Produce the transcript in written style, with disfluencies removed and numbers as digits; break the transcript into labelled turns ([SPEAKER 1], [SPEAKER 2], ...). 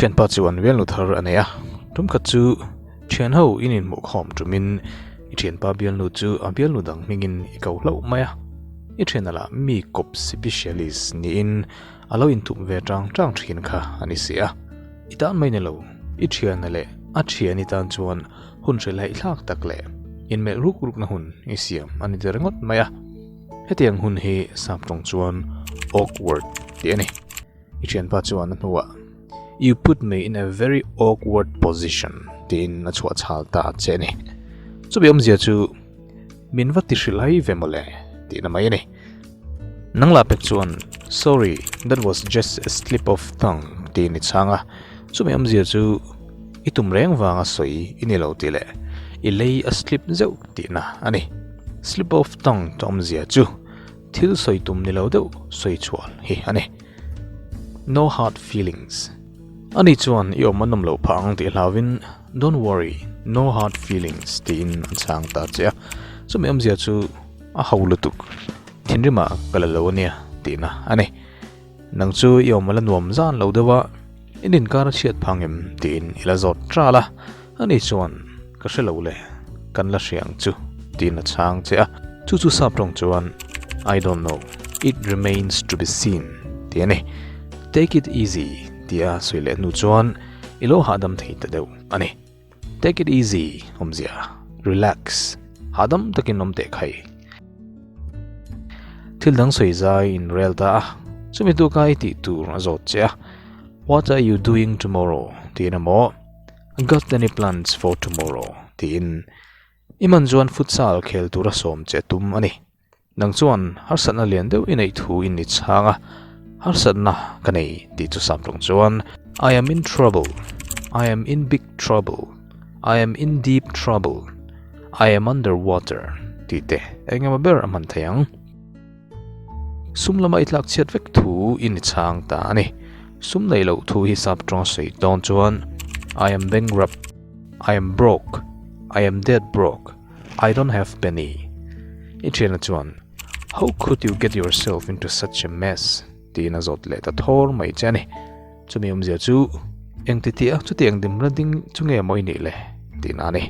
[SPEAKER 1] thianpa chuan bialnu thar a nei a, tumkhat chu thian ho in inhmuh khawm tumin i thianpa bialnu chu a bialnu dang hmingin i ko hlauh mai a, i thiana lah mi kawp sipisialist niin a lo inthup ve tang tang thin kha a ni si a. I tan mai ni lo, i thiana leh a thiani tan chuan hun hrilhhaih thlak tak leh inmelh ruk rukna hun i siam a ni der ngawt mai a. Hetiang hun hi sap tawng chuan awkward tih a ni. I thianpa chuan a hnuah, You put me in a very awkward position tiin a chhuah chhal ta che a ni. Chumi awmzia chu min va ti hrilhai ve mawle tihna mai a ni. Nang lah pek chuan, Sorry, that was just a slip of tongue tiin i chhang a. Chumi awmzia chu i tum reng vanga sawi i ni lo tih leh i lei a slip zeuh tihna a ni. Slip of tongue ta awmzia chu Thil sawi tum ni lo deuh sawi chhuah hi a ni. No hard feelings. Ani chuan i awm a nawm loh phah ang tih hlauvin Don't worry, no hard feelings tiin a chhang ta che a. Chumi awmzia chu a ho lutuk, thinrimah ka la lo ania tihna a ni. Nang chu i awm a la nuam zan lo deuh a, in inkar a chhiat phang em tiin i la zawt ṭal a. Ani chuan, Ka hre lo le, kan la hria ang chu, tiin a chhang che a. Chu chu sap tawng chuan, I don't know, it remains to be seen, tih a ni. Take it easy, tia sawi leh hnu chuan i lo hahdam thei ta deuh a ni. Take it easy, awmzia, relax, hahdam takin awm teh khai. Thil dang sawi zai in rel ta a, chumi tuka i tih tur a zawt che a, What are you doing tomorrow? tiin a maw. Got any plans for tomorrow? tiin i man chuan futsal khel tura sawm che tum a ni. Nang chuan harsatna lian deuh i neih thu in i chhang a, harsatna ka nei tih chu sap ṭawng chuan I am in trouble, I am in big trouble, I am in deep trouble, I am under water tih te eng emaw ber a hman thei ang. Sum lama i tlak chhiat vek thu i ni chhang ta a ni. Sum neih loh thu hi sap ṭawng sawi dawn chuan I am bankrupt, I am broke, I am dead broke, I don't have penny. I ṭhiana chuan How could you get yourself into such a mess? tiin a zawt leh ta thawr mai che a ni. Chumi awmzia chu engti tih a chutiang dimna ding chu nge maw i nih le? tiin a ni.